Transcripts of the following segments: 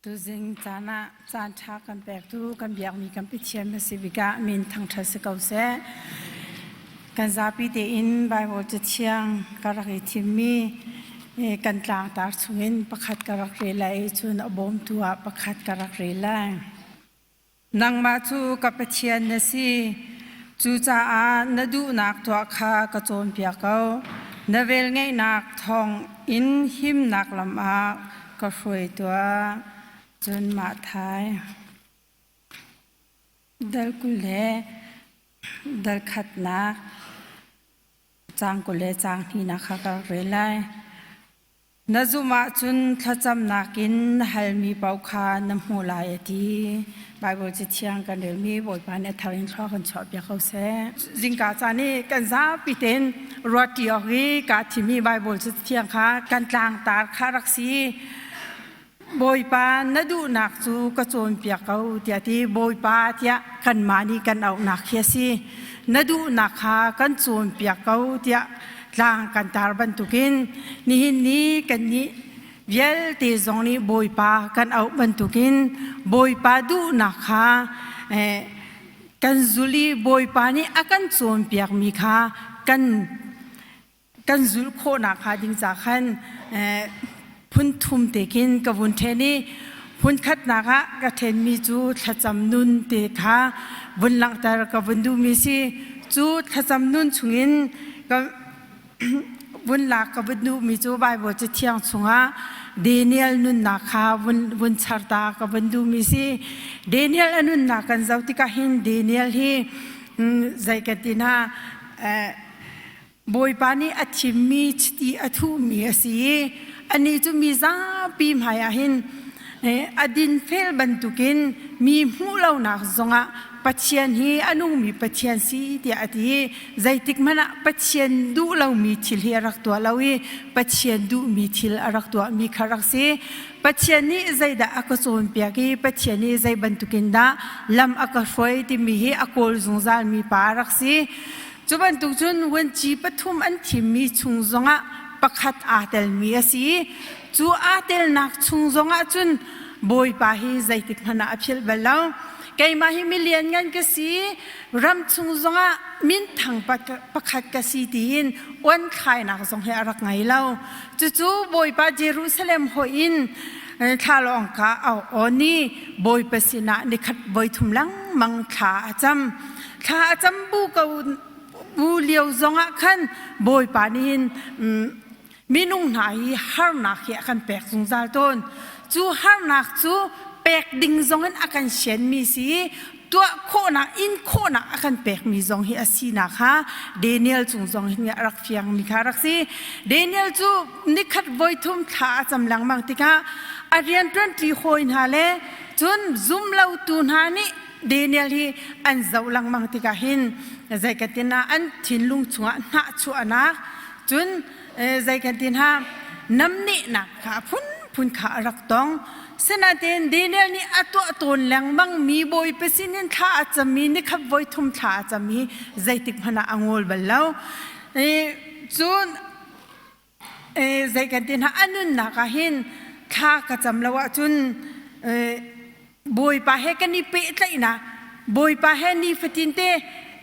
Tuzing caan ah caan ṭha kan pektu kan biakmi kan Pathian na si bikah min thangṭhat si ko seh. Kan zapi tein Baibal Cathiang ka rak i thimmi kan tlangtar chungin pakhat ka rak rel lai i cun a bawmtu ah pakhat ka rak rel lai. Nangmah cu ka Pathian na si, cucaah na duhnak tuah kha ka cawnpiak ko. Na velngeihnak thawng in himnak lam ah ka hruai tuah. Cun mah thai dal 20 le dal khatnak caang 20 le caang hnihnak kha ka rak rel lai. Na zumh ahcun thlacamnak in na halmi paoh kha na hmuh lai a ti. Baibal Cathiang kan relmi Bawipa nih a thar in thlua kan chuahpiak ko seh. Zingka caan i kan zapi tein ruahṭi awk i kaa thimmi Baibal Cathiang kha kan tlangtar kha rak si. Bawipa na duhnak cu ka cawnpiak ko tiah ti Bawipa tiah kanmah nih kan auhnak khi a si. Na duhnak kha kan cawnpiak ko tiah tlang kan tar bantukin nihin ni kannih vialte zong nih Bawipa kan auh bantukin Bawipa duhnak kha kan zul i Bawipa nih a kan cawnpiakmi kha kan kan zulh khawhnak hnga ding ca khan phun thum te khin ka vun ṭhen i phun khatnak ah ka ṭhenmi cu thlacam nun te kha vun langhter ka vun duhmi si. Cu thlacam nun chungin ka vun lak ka vun duhmi cu Baibal Cathiang chungah Daniel nunnak kha vun vun char ta ka vun duhmi si. Daniel a nunnak kan zoh tikah hin Daniel hi zei ka ti na Bawipa nih a thimmi chiti a thuhmi a si i anih cu mi zapi hmaiah hin a dinfel bantukin mi hmuh lonak zongah Pathian hi a nungmi Pathian si tiah a ti i zeitik hmanh ah Pathian duh lomi thil hi a rak tuah lo i Pathian duhmi thil a rak tuahmi kha rak si. Pathian nih zeidah a ka cawnpiak i Pathian nih zei bantukin dah lam a ka hruai timi hi a kawl zungzalmi pa a rak si. Cu bantuk cun vuanci pathum an thimmi chung zongah pakhat aa telmi a si i cu aa telnak chung zongah cun Bawipa hi zeitik hmanh ah a philh bal lo. Keimah hi milian ngan ka si, ram chung zongah minthang pakhat ka si tiin uanthlainak zong hi a rak ngei lo. Cucu Bawipa Jerusalem hoih in thlalawng ka au awn i Bawipa sinah nikhat voithum lengmang thla a cam. Thla a cam bu ko bu lio zongah khan Bawipa nih hin minung hna hi harnak hi a kan pek zungzal tawn. Cu harnak cu pek ding zongin a kan sianmi si tuah khawhnak in khawhnak a kan pekmi zong hi a sinak kha Daniel cung zong hin a rak fiangmi kha rak si. Daniel cu nikhat voithum thla a cam lengmang tikah a rianṭuanṭi hawi hna le cun zumlotu hna nih Daniel hi an zoh lengmang tikah hin zeikatin ah an thinlung chungah hnahchuahnak cun zeikatin ha namnehnak kha a phunphun kha a rak tong. Sinain Daniel nih a tuah tawn lengmang mi Bawipa sinin thla a cam i nikhat voithum thla a cam i zeitik hmanh ah a ngol bal lo. Cun zei kan ti hna a nunnak ah hin thla ka cam lo ahcun Bawipa he kan i pehtlaihnak Bawipa he nifatin te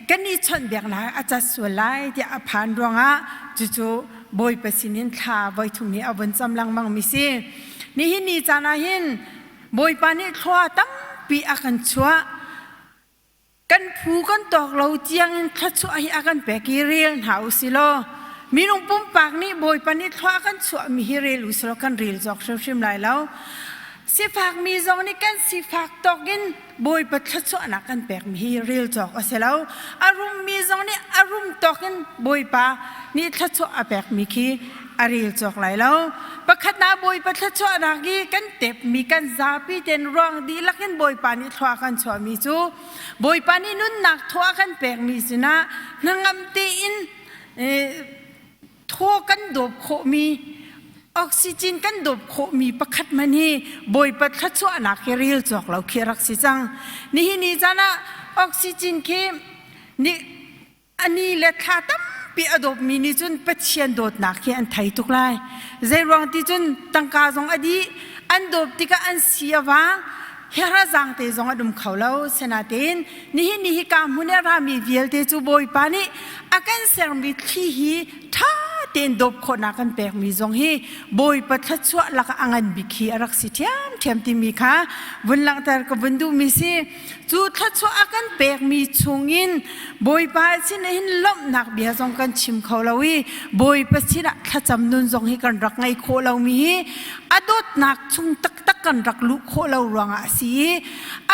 kan i chawnhbiaknak a cat sual lai tiah a phan ruangah cucu Bawipa sinin thla voithum hi a vun cam lengmang mi si. Nihin ni caan ah hin Bawipa nih thlua tampi a kan chuah. Kan phu kan tawk lo tiangin thluachuah hi a kan pek i rel hna u si law minung pumpak nih Bawipa nih thlua kan chuahmi hi rel u si law kan rel zawk hrimhrim lai lo. Sifakmi zong nih kan sifak tawk in Bawipa thluachuahnak kan pekmi hi rel cawk a si lo. A rummi zong nih a rum tawk in Bawipa nih thluachuah a pekmi khi a rel cawk lai lo. Pakhatnak Bawipa thluachuahnak i kan tepmi kan zapi ten ruang dihlak in Bawipa nih thlua kan chuahmi cu Bawipa nih nunnak thaw a kan pekmi sinah hnangam tein thaw kan dawp khawhmi oxygen kan dawp khawhmi pakhat man hi Bawipa thluachuahnak hi rel cawk lo khi rak si cang. Nihin ni caan ah oxygen khi ni ani le thla tampi a dawpmi nih cun Pathian dawtnak hi an thei tuk lai. Zeiruang ti cun tangka zong a dih. An dawp tikah an si a vang. Hera zaang te zong an um kho lo. Sinain nihin ni hi ka hmun i a rami vialte cu Bawipa nih a kan sermi thli hi ṭha tein dawp khawhnak kan pekmi zong hi Bawipa thluachuah lakah a ngan bik hi a rak si ṭhiamṭhiam timi kha vun langhter ka vun duhmi si. Cu thluachuah a kan pekmi chungin Bawipa sin hin lawmhnak bia zong kan chim kho lo i Bawipa sinah thlacam nun zong hi kan rak ngei khawh lomi hi a dawtnak chung taktak kan rak luh khawh lo ruangah a si i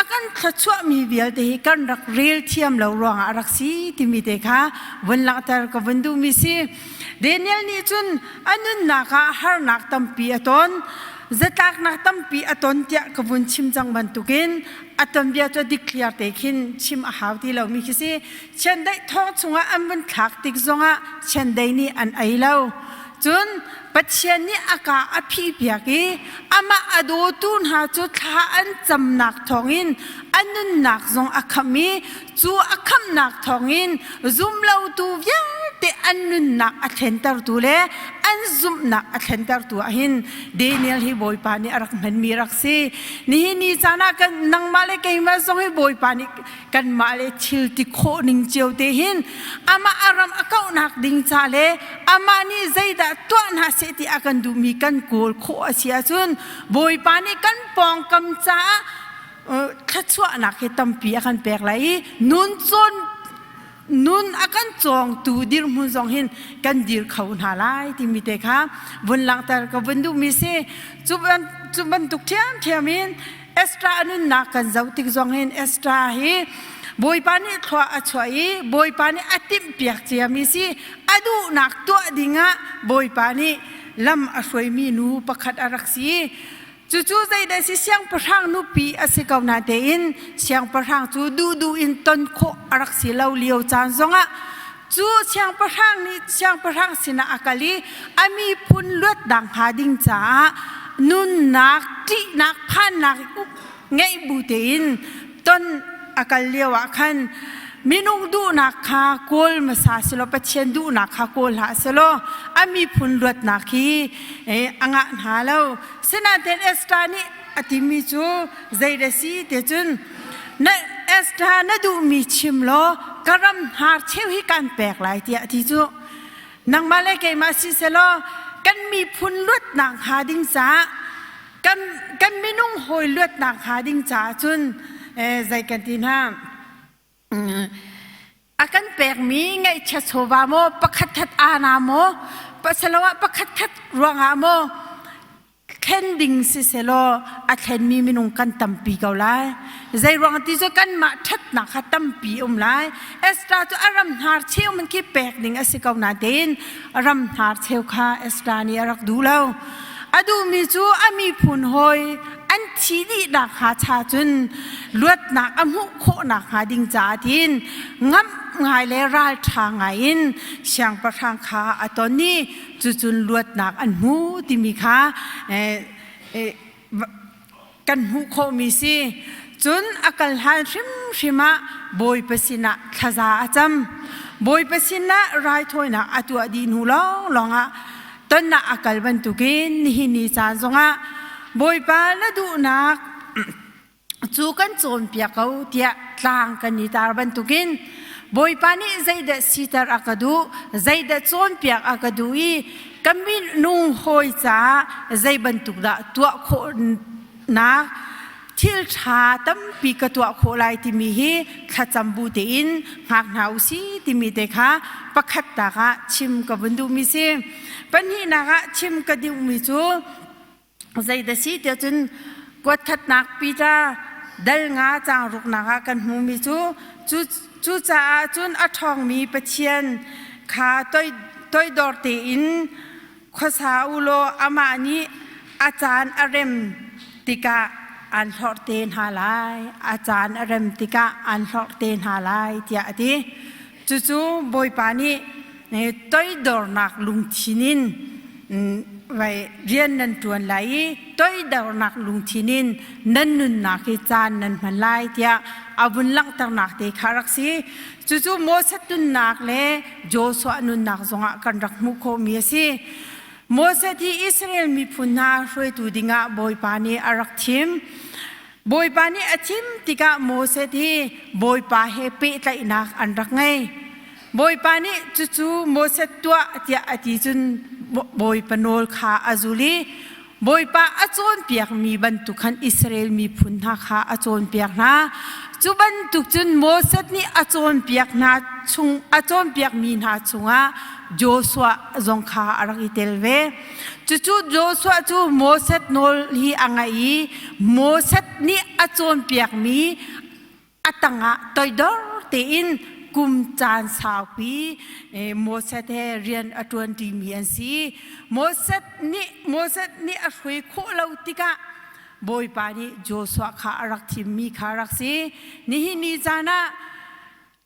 a kan thluachuahmi vialte hi kan rak rel thiam lo ruangah a rak si timi te kha vun langhter ka vun duhmi si. Daniel nih cun a nunnak ah harnak tampi a ton, zatlaknak tampi a ton tiah ka vun chim cang bantukin a tonbia cu dikthliar te khin chim a hau ti lomi khi si. Chiandeih thawng chungah an vun thlak tik zongah chiandeih nih an ei lo. Cun Pathian nih a ka a phihpiak i amah a dawtu hna cu thla an camnak thawngin a nunnak zong a khamh i cu a khamhnak thawngin zumlotu vialte an nunnak a thlentertu le an zumhnak a thlentertu ah hin Daniel hi Bawipa nih a rak hmanmi rak si. Nihin ni caan ah kan nangmah le keimah zong hi Bawipa nih kanmah le thil ti khawh ning cio te hin amah a ram a kauhnak ding ca le amah nih zeidah tuah hna seh ti a kan duhmi kan kawl khawh a si ahcun Bawipa nih kan pawngkam caah thluachuahnak hi tampi a kan pek lai i nun cawn nun a kan cawngtu dirhmun zong hin kan dir kho hna lai timi te kha vun langhter ka vun duhmi si. Cu bantuk ṭhiamṭhiam in Ezra a nunnak kan zoh tik zong hin Ezra hi Bawipa nih thlua a chuah i Bawipa nih a timhpiak ciami si. A duhnak tuah dingah Bawipa nih lam a hruaimi nu pakhat a rak si. Cucu zeidah si siangpahrang nupi a si ko natein siangpahrang cu duhduh in ton khawh a rak si lo lio caan zongah cu siangpahrang nih siangpahrang sinah a kal i a miphun luatnak hnga ding caah nunnak ṭihnak phannak ngeih bu tein ton a kal lio ah khan minung duhnak kha kawl hmasa selaw Pathian duhnak kha kawl hlah selaw a miphun luatnak hi a ngah hna lo. Sinain Esther nih a timi cu zei da si te cun na Esther na duhmi chim law ka ram hnar cheu hi kan pek lai tiah a ti cu. Nangmah le keimah si selaw kan miphun luatnak hnga ding caah kan, kan minung hawi luatnak hnga ding caah cun zei kan ti hna a kan pekmi ngaihchia chawva maw pakhat khat ana maw pasaloah pakhat khat ruangah maw thlen ding si selaw a thlenmi minung kan tampi ko lai. Zei ruang ti cu kanmah ṭhatnak kha tampi um lai. Esther cu a ram hnar cheu man khi pek ding a si ko nain ram hnar cheu kha Esther nih a rak duh lo. A duhmi cu a miphun hawi an thi dihnak hnga cha cun luatnak a hmuh khawhnak hnga ding caah tiin ngamh ngai le ralṭha ngai in siangpahrang kha a ton i cucun luatnak an hmu timi kha kan hmuh khawhmi si. Cun a kal hlan hrimhrim ah Bawipa sinah thlaza a cam. Bawipa sinah raithawinak a tuah dih hnu lawnglawng ah tonnak a kal bantukin nihin ni caan zongah Bawipa na duhnak cu kan cawnpiak ko tiah tlang kan i tar bantukin Bawipa nih zeidah siter a ka duh, zeidah cawnpiak a ka duh i ka minung hawi caah zei bantuk dah tuah khawhnak thil ṭha tampi ka tuah khawh lai timi hi thlacam bu tein hngak hna u si timi te kha pakhat tak ah chim ka vun duhmi si. Pahnihnak ah chim ka duhmi cu Zeidah si tiah cun kuatkhatnak Peter dal nga caang ruknak ah kan hmumi cu cucaah cun a ṭhawngmi Pathian kha toidor tein khuasa u law amah nih a caan a rem tikah aan hlorh te hna lai, a caan a rem tikah aan hlorh te hna lai tiah a ti. Cucu Bawipa nih toidornak lungthin in rian nan ṭuan lai i toidornak lungthin in nan nunnak hi caan nan hman lai tiah a vun langhternak te kha rak si. Cucu Moses nunnak le Joshua nunnak zongah kan rak hmuh khawhmi a si. Moses hi Israel miphun hna hruaitu dingah Bawipa nih a rak thim. Bawipa nih a thim tikah Moses hi Bawipa he pehtlaihnak an rak ngei. Bawipa nih cucu Moses tuah tiah a ti cun Bawipa nawl kha a zul i Bawipa a cawnpiakmi bantuk khan Israel miphun hna kha a cawnpiak hna. Cu bantuk cun Moses nih a cawnpiak hna chung a cawnpiakmi hna chungah Joshua zong kha a rak i tel ve. Cucu Joshua cu Moses nawl hi a ngaih i Moses nih a cawnpiakmi a tangah toidor tein kum caan saupi Moses he rian a ṭuanṭimi an si. Moses nih Moses nih a hruai khawh lo tikah Bawipa nih Joshua kha a rak thimmi kha a rak si. Nihin ni caan ah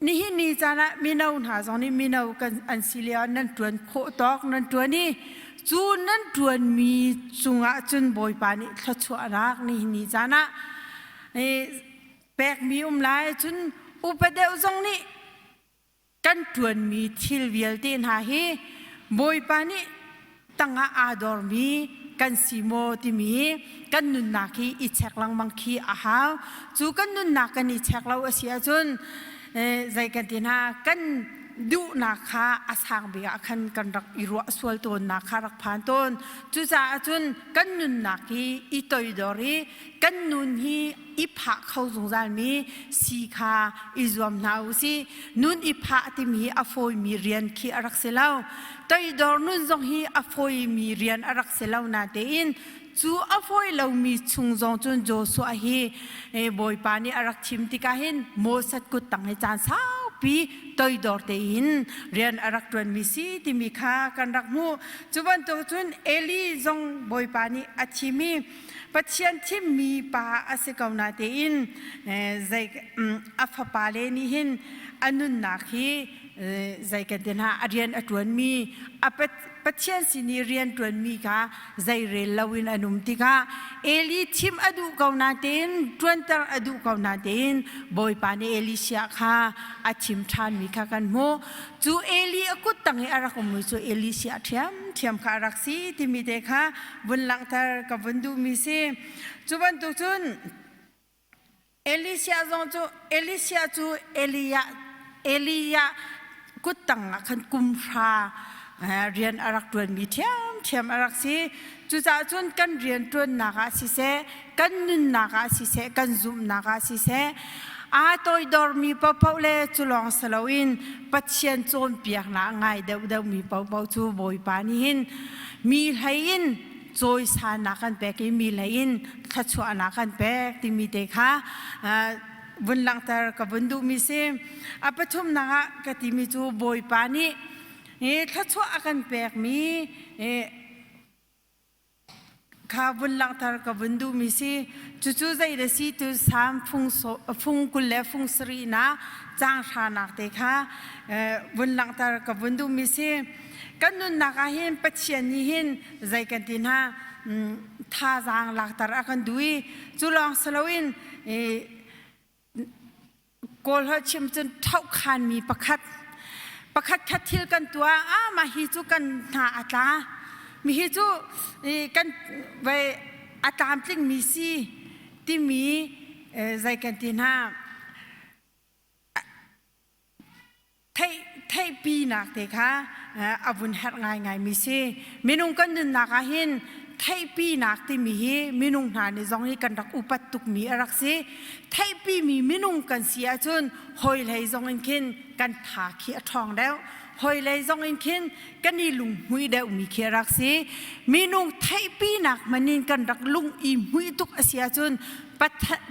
nihin ni caan ah mino hna zong nih mino kan an si lio nan ṭuan khawh tawk nan ṭuan i cu nan ṭuanmi cungah cun Bawipa nih thluachuahnak nihin ni caan ah pekmi um lai cun upa deuh zong nih kan ṭuanmi thil vialte hna hi Bawipa nih tangah aa dormi kan si maw timi kan nunnak hi i check lengmang khi a hau. Cu kan nunnak kan i check lo a si ahcun zei kan ti hna kan duhnak kha a sang bik ah khan kan rak i ruah sual tawnnak kha rak phan tawn. Cucaah cun kan nunnak hi i toidor i kan nun hi i phah kho zungzalmi si kha i zuam hna u sih. Nun i phah timi hi a fawimi rian khi a rak si lo. Toidor nun zong hi a fawimi rian a rak si lo natein cu a fawi lomi chung zong cun Joshua hi Bawipa nih a rak thim tikah hin Moses kut tang hi caan saupi toidor tein rian a rak ṭuanmi si timi kha kan rak hmuh. Cu bantuk cun Eli zong Bawipa nih a thim i Pathian thimmi pa a si ko natein zei a fapale nih hin a nunnak hi zei kan ti hna a rian a ṭuanmi a Pathian sin i rian ṭuanmi kha zei rel loin an um tikah Eli thim a duh ko natein ṭuanter a duh ko natein Bawipa nih Elisha kha a thim ṭhanmi kha kan hmuh. Cu Eli a kut tang i a rak ummi cu Elisha ṭhiamṭhiam kha a rak si timi te kha vun langhter ka vun duhmi si. Cu bantuk cun Elisha zong cu Elisha cu Elijah Elijah kut tang ah khan kum hra rian a rak ṭuanmi ṭhiamṭhiam a rak si. Cucaah cun kan rian ṭuannak ah siseh, kan nunnak ah siseh, kan zumhnak ah siseh, aa toidormi paohpaoh le cu lawng si loin Pathian cawnpiaknak ngai deuhdeuhmi paohpaoh cu Bawipa nih hin mi hlei in cawisannak kan pek i mi hlei in thluachuahnak kan pek timi te kha vun langhter ka vun duhmi si. A pathumnak ah ka timi cu Bawipa nih thluachuah a kan pekmi kha vun langhter ka vun duhmi si. Cucu zei da si tu Salm fung, fung 20 le fung sarih na caang hranak te kha vun langhter ka vun duhmi si. Kan nunnak ah hin Pathian nih hin zei kan ti hna thazaang lakter a kan duh i cu lawng si loin Kawl holh chim cun ṭhohkhanmi pakhat pakhat khat thil kan tuah ah mah hi cu kan hna a tla mi hi cu kan vai a tlamtlingmi si timi zei kan ti hna theihpinak te kha a vun herh ngaingaimi si. Minung kan nunnak ah hin theihpinak timi hi minung hna nih zong hi kan rak upat tukmi a rak si. Theihpimi minung kan si ahcun hawilei zong in khin kan tha khi a ṭhawng deuh. Hawilei zong in khin kan i lunghmuih deuhmi khi a rak si. Minung theihpinak hmanh in kan rak lung i hmuih tuk a si ahcun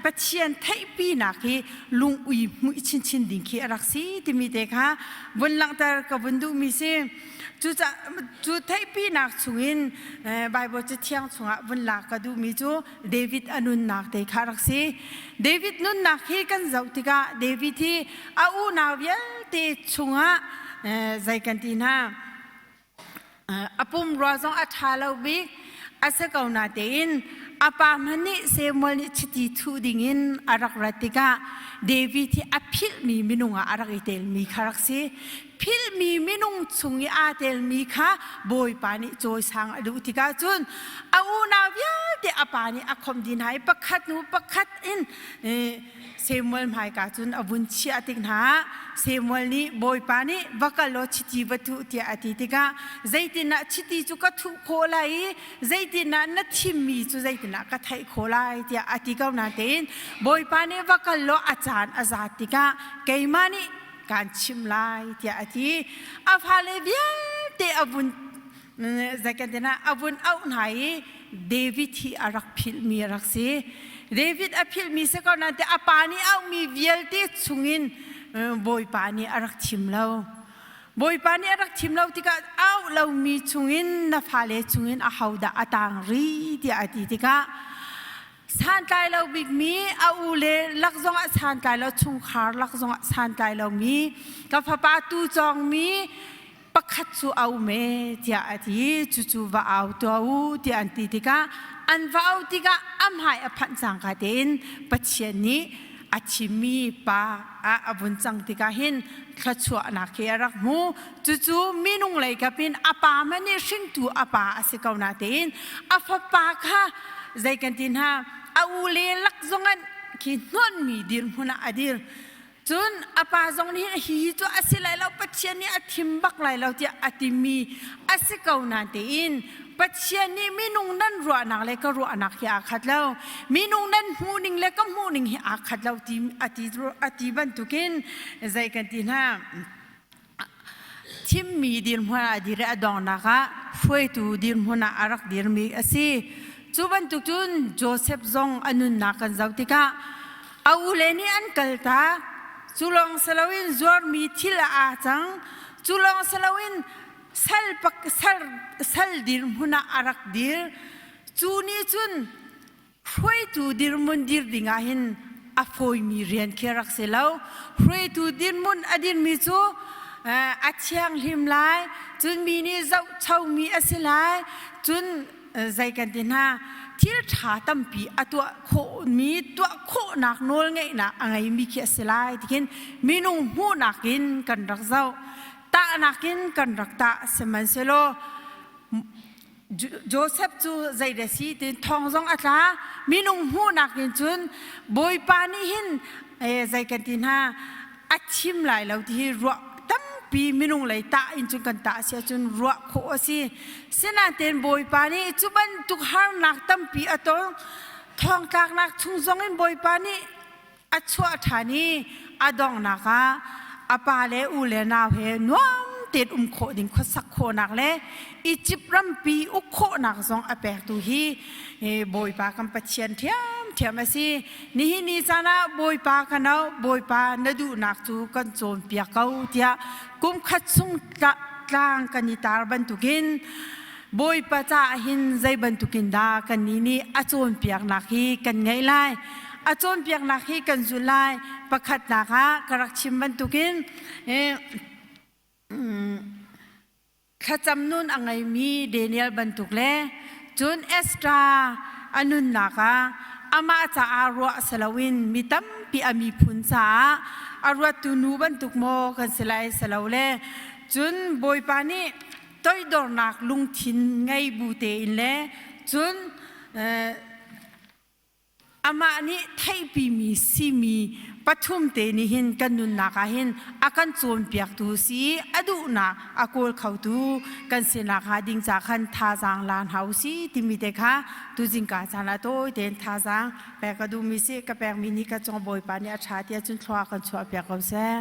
Pathian theihpinak hi lungui hmuih chinchin ding khi a rak si timi te kha vun langhter ka vun duhmi si. Cu theihpinak chungin Bible Cathiang chungah vun lak ka duhmi cu David a nunnak te kha a rak si. David nunnak hi kan zoh tikah David hi a unau vialte chungah zei kan ti hna A pumrua zong a ṭha lo bik a si ko natein a pa hmanh nih Samuel nih chiti thuh dingin a rak rat tikah David hi a philhmi minung ah a rak i telmi kha rak si. Philhmi minung chung i aa telmi kha Bawipa nih cawisang a duh tikah cun a unau vialte a pa nih a khomh dih hna i pakhat hnu pakhat in Samuel hmaika cun a vun chiah tik hna ah Samuel nih Bawipa nih va kal law chiti va thuh tiah a ti tikah zeitinah chiti cu ka thuh khawh lai i zeitinah na thimmi cu zeitinah ka theih khawh lai tiah a ti ko nain Bawipa nih va kal law a caan a zat tikah keimah nih kaan chimh lai tiah a ti. A fale vialte a vun zeikantinah a vun auh hna i David hi a rak philhmi a rak si. David a philhmi si ko nain a pa nih auhmi vialte chungin Bawipa nih a rak thim lo. Bawipa nih a rak thim lo tikah auh lomi chungin na fale chungin ahodah a tang rih tiah a ti tikah santlai lo bikmi a u le lak zongah santlai lo chungkhar lak zongah santlai lomi ka fapa tu cawngmi pakhat cu a um e tiah a ti. Cucu va au tuah u tiah an ti tikah an va au tikah a hmai a phanh cangka tein Pathian nih a thimmi pa ah a vun cang tikah hin thluachuahnak hi a rak hmu. Cucu minung lei kap in a pa hmanh nih hringtu a pa a si ko natein a fapa kha zei kan ti hna a u le lak zong an khi hnonmi dirhmun ah a dir. Cun a pa zong nih hi cu a si lai lo, Pathian nih a thim bak lai lo tiah a timi a si ko nain tein Pathian nih minung nan ruahnak le ka ruahnak hi aa khat lo, minung nan hmuhning le ka hmuhning hi aa khat lo ti a ti a ti bantukin zei kan ti hna thimmi dirhmun ah a dir i a donghnak ah hruaitu dirhmun ah a rak dirmi a si. Cu bantuk cun Joseph zong a nunnak kan zoh tikah a ule nih an kaltak. Cu lawng si loin zuarmi thil ah aa cang. Cu lawng si loin sal, sal, sal dirhmun ah a rak dir. Cu nih cun hruaitu dirhmun dir ding ah hin a fawimi rian khi rak si lo. Hruaitu dirhmun a dirmi cu a thianghlim lai, cun mi nih zohchomi a si lai, cun zei kan ti hna thil ṭha tampi a tuah khawhmi tuah khawhnak nawl ngeihnak a ngeimi khi a si lai tikhin minung hmuhnak in kan rak zoh tahnak in kan rak tah sihmanhsehlaw Joseph cu zei dah si tiin thong zong a tla. Minung hmuhnak in cun Bawipa nih hin zei kan ti hna a thim lai lo ti hi ruah tampi minung lei tah in cun kan tah si ahcun ruah khawh a si. Sinain Bawipa nih cu bantuk harnak tampi a tong. Thongtlaknak chung zong in Bawipa nih a chuah ṭhan i a donghnak ah a pa le u le nau he nuam tein um khawh ding khuasak khawhnak le Egypt rampi uk khawhnak zong a pektu hi Bawipa kan Pathian ṭhiamṭhiam a si. Nihin ni caan ah Bawipa ka no, Bawipa na duhnak cu kan cawnpiak ko tiah kum khat chung tlang kan i tar bantukin Bawipa caah hin zei bantukin dah kannih nih a cawnpiaknak hi kan ngaih lai? A cawnpiaknak hi kan zulh lai. Pakhatnak ah ka rak chim bantukin thlacam nun a ngeimi Daniel bantuk le cun Esther a nunnak ah amah caah ruah si loin mi tampi a miphun caah a ruattu nu bantuk maw kan si lai si lo le cun Bawipa nih toidornak lungthin ngei bu tein le cun amah nih theihpimi simi pathum te nih hin kan nunnak ah hin a kan cawnpiaktu si a duhnak a kawl khotu kan sinak hnga ding ca khan thazaang la hna u si timi te kha tuzingka caan ah tawi tein thazaang pek ka duhmi si ka pekmi nih ka cung Bawipa nih a ṭha tiah cun thlua kan chuahpiak ko seh.